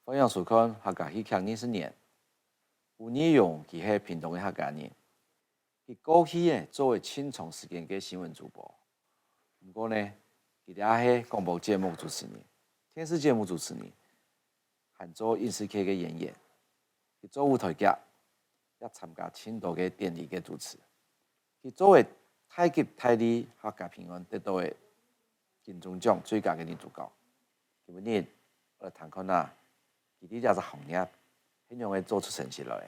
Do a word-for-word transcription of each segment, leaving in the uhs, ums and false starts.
歡迎收看客家戲劇二十年。吳義勇佢係屏東个客家人，佢過去呢做了盡長時間个新聞主播。毋過呢，佢這係廣播節目主持人、電視節目主持人，還做影視劇个演員。佢做舞台劇，也參加盡多个典禮个主持。佢做个大吉大利客家平安得到个金鐘獎最佳个女主角。今晡日，𠊎來聽看啊，佢在這隻行業係仰仔做出成績來个。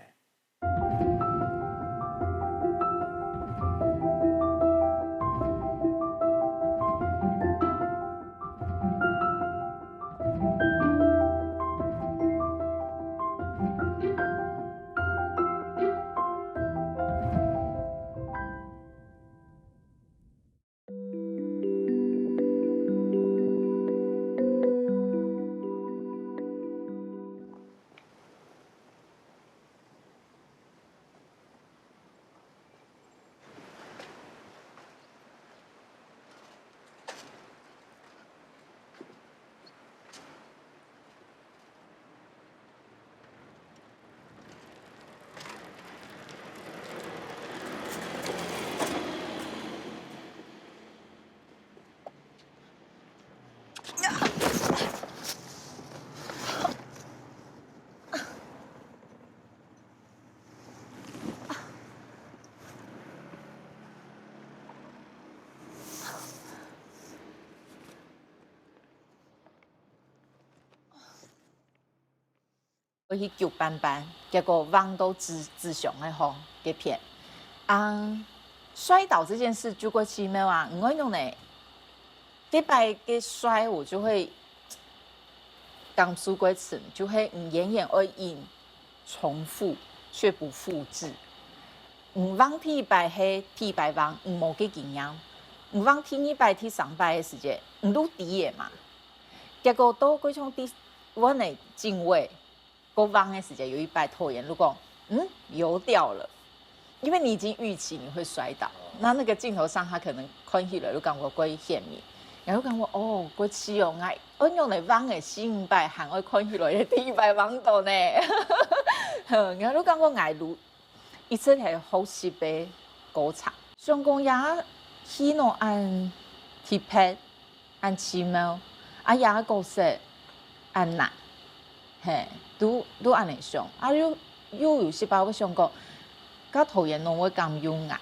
愛去救班班，結果橫到紙，紙箱个項該片。啊，摔倒這件事就過奇妙啊，毋會用呢。這擺个摔我就會感受過深，就係你永遠愛用重複，卻不複製。你橫第一擺係第一擺橫，你無个經驗。你橫第二擺、第三擺个時節，你都知个嘛。結果到過像第，我呢，敬畏， 過橫个時節，有一擺導演就講：「嗯，油掉了。」因為你已經預期你會摔倒，那那個鏡頭上他可能看起來就感覺過顯明，然後感覺：「哦，過去哦，𠊎愛用來橫个四五擺，還愛看起來第一擺橫到呢。」然後就感覺𠊎就一直係學習个過程。想講這戲呢恁特別， 恁奇妙，啊，這个角色恁難，嘿，都，都恁樣想，啊，又，又有時候會想講，該導演攏會感用𠊎，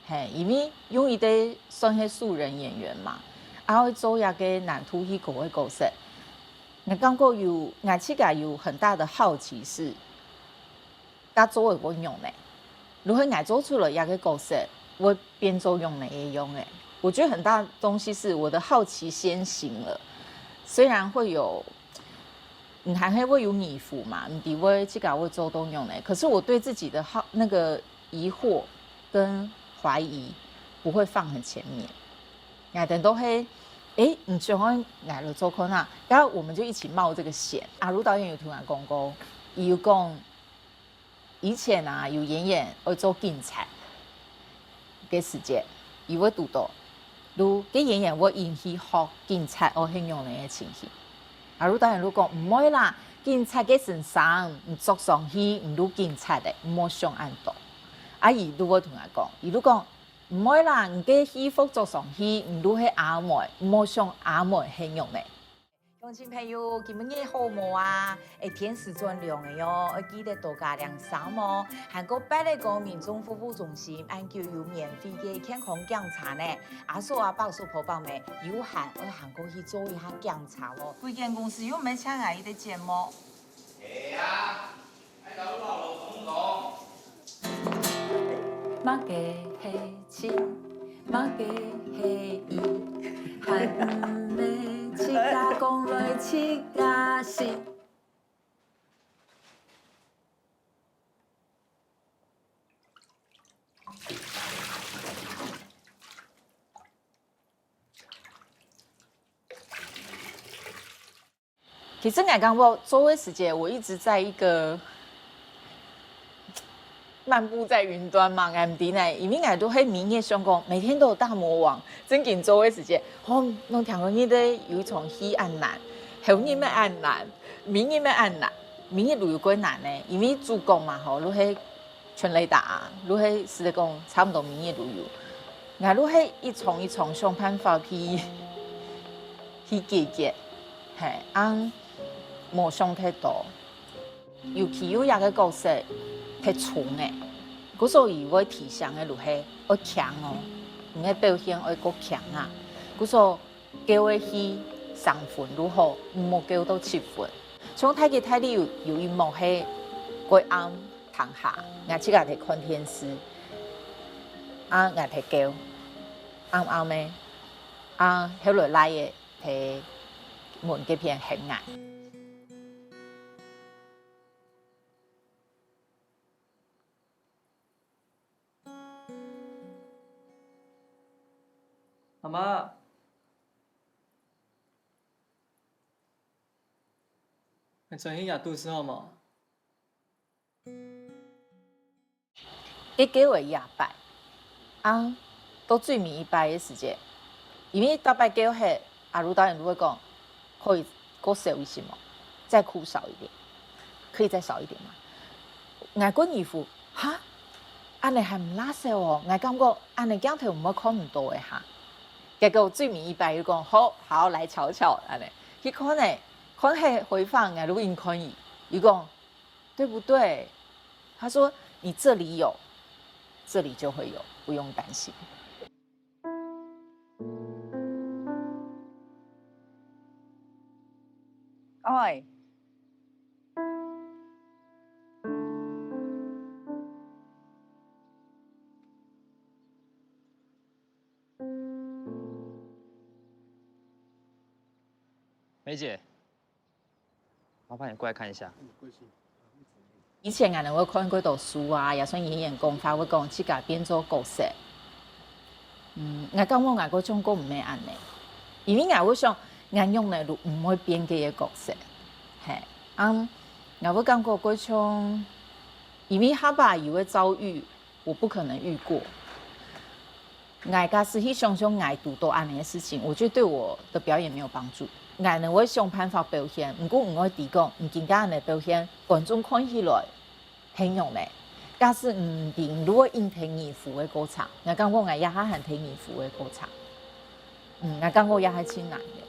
嘿，因為用一個算係素人演員嘛，啊，會做一個難度較高个角色，𠊎感覺有，𠊎自家有很大的好奇是， 該做个會仰呢？如果𠊎做出來這個角色，會變做仰呢个樣欸？我覺得很大的東西是我的好奇先行了，雖然會有，嗯，還係會有疑惑嘛，毋知會自家會做到仰呢？可是我對自己的好，那個疑惑跟懷疑不會放很前面。𠊎等都會，欸，你喜歡𠊎來做看啊，然後我們就一起冒這個險。阿如導演有同𠊎講過，佢有講， 以前啊，有演員愛做警察个時節，佢會堵到，就該演員會引起學警察愛仰般个情形。啊，有兜人就講：「毋會啦，警察个身衫，你著上去，你就警察咧，毋好想恁多。」啊，佢就會同𠊎講，佢就講：「毋會啦，你个戲服著上去，你就係阿妹，毋好想阿妹係仰般。」 鄉親朋友，今晡日好無啊？欸，天時轉涼了喲，愛記得多加領衫哦。還過拜六个民眾服務中心恁久有免費个健康檢查呢。阿叔阿伯、叔婆伯姆，有閒愛行過去做一下檢查哦。貴間公司又毋係請𠊎一個節目。係啊， 麼个係親，麼个係義，還毋係自家講來自家信。其實𠊎感覺做个時節，我一直在一個漫步在雲端嘛，𠊎毋知呢，因為𠊎都係每日想講，每天都有大魔王，正經做个時節，吼，攏聽講你兜有一場戲恁難，後日乜恁難，每日乜恁難，每日都有過難呢，因為主角嘛吼，就係全壘打啊，就係實在講差毋多每日都有。𠊎就係一場一場想辦法去去解決，係，恁無想忒多。尤其有一個角色忒衝欸，故所以會提醒个就係愛強哦，你个表現愛過強啊。故所 噭个戲三分就好，毋好噭到七分。像大吉大利有有一幕係過暗，當下，𠊎自家在看電視，啊𠊎在噭，暗暗个，啊後來倈仔在門該片喊𠊎。 阿媽，你轉去這肚屎好無？一個月一擺，啊，到最尾一擺个時節，因為逐擺噭忒，阿如導演就會講，可以過少一些嗎？再哭少一點，可以再少一點嗎？𠊎過疑惑，哈，恁仔還毋罅少哦，𠊎感覺恁仔鏡頭毋會看毋到个哈。結果最尾一擺又講，好，好，來瞧瞧，恁仔。去看呢，看係回放，𠊎就應看佢，佢講，對不對？他說，你這裡有，這裡就會有，不用擔心。 愛。梅姐，麻煩你過來看一下。 以前𠊎等會看過多書啊，也算演員講法會講自家變做角色。嗯，𠊎感覺𠊎个狀況毋係恁仔，因為𠊎會想，𠊎仰仔就毋會變該个角色。係，啊，𠊎會感覺過像，因為下擺有个遭遇， 我不可能遇過。𠊎假使去想像𠊎堵著恁仔个事情，我覺得對我的表演沒有幫助。𠊎呢，會想辦法表現，毋過毋會知講，你今下恁仔表現，觀眾看起來係仰仔。假使毋定，如果用忒嚴肅个過程，𠊎感覺𠊎這下還忒嚴肅个過程。嗯，𠊎感覺這下盡難个。